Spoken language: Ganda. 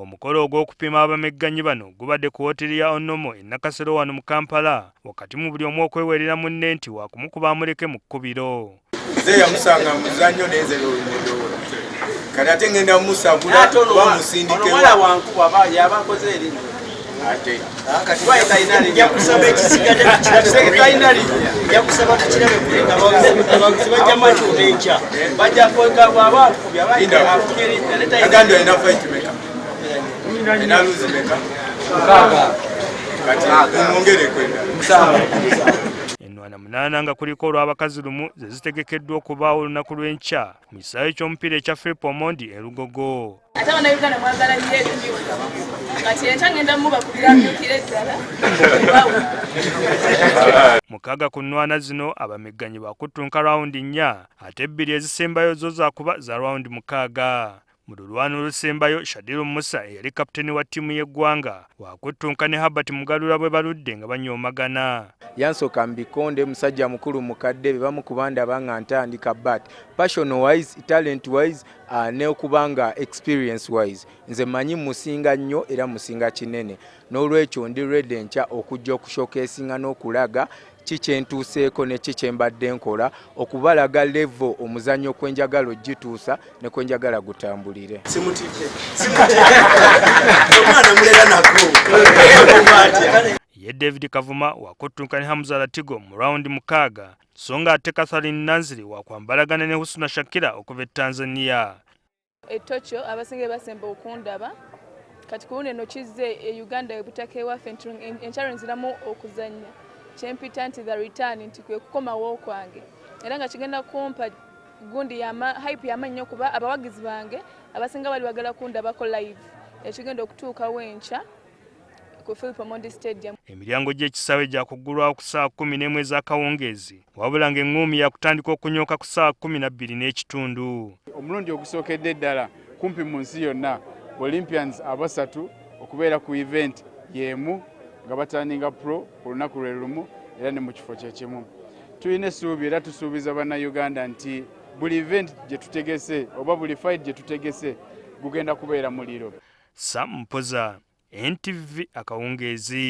Omukolo ogw'okupima abamegganyi bano gubadde ku wooteeri ya Onomo e Nakasero wano mu Kampala wakati mu buli omu okwewerera munne nti waakumukuba amuleke mu kkubiro. Nze yamusanga muzannyo nenze lolumodoola kati ate ngenda musabula bamusindike omuwala wankuba yaba akoze erinnya ate njakusaba ekisigadde tukirabe, tukirabe abawagizi bajja makyuta enkya. Bajja bwaba akubye afunye erinnya. Agambye alina fight meka, alina lose meka, kati mumwongereko endala. Ennwana 8 nga kuliko olw'abakazi 1 ze zitegekeddwa okubaawo olunaku lw'enkya mu kisaawe ky'omupiira ekya Philip Omondi e Lugogo. Ate Abannayuganda mwagala nnyo ebimyufu, kati enkya ngenda mubakubira myukire ddala. 6 ku nnwana zino abamegganyi bakuttunka rawundi 4, ate 2 ezisembayo zo zaakuba za rawundi 6. Mu lulwana olusembayo, Shadiru Musa eyali kapiteeni wa ttiimu y'eggwanga wakuttunka ne Herbert Mugalula bwe baludde nga banyoomagana. Yansooka mu bikonde, musajja mukulu mukadde, be bamukuba ndaba nga ntandika, but passion wise, talent wise, n'okuba nga experience wise, nze mmanyi musinga nnyo era musinga kinene. N'olwekyo ndi ready enkya okujja okushowcasinga n'okulaga ki kyentuuseeko ne ki kyembadde nkola, okubalaga level omuzannyo kwenjagala ogituusa ne kwenjagala gutambulire. Simutidde, omwana mulera nako. Ye David Kavuma wakuttunka ne Hamza Latigo mu rawundi 6, so nga ate Catherine Nanziri wakwambalagana ne Husna Shakira okuva e Tanzania. E Tokyo abasinga basemba okundaba, kati ku luno eno kizze e Uganda ebutaka ewaffe nti enkyalo nziramu okuzannya, kyempita nti the return, nti kwe kukomawo kwange, era nga kigenda kumpa gundi yama hype y'amaanyi nnyo kuba abawagizi bange abasinga bali bagala kundabako live ekigenda okutuukawo enkya ku Philip Omondi Stadium. Emiryango gy'ekisaawe gyakuggulwawo ku ssaawa 11 ez'akawungeezi, wabula ng'eŋŋuumi yakutandika okunyooka ku ssaawa 12:30. Omulundi ogusookedde ddala kumpi mu nsi yonna, Olympians abasatu okubeera ku event y'emu nga batandinga pro ku lunaku lwe lumu era ne mu kifo kye kimu. Tulina essuubi era tusuubiza Bannayuganda nti buli event gye tutegese oba buli fight gye tutegese gugenda kubeera muliro. Sam Mpoza, NTV akawungeezi.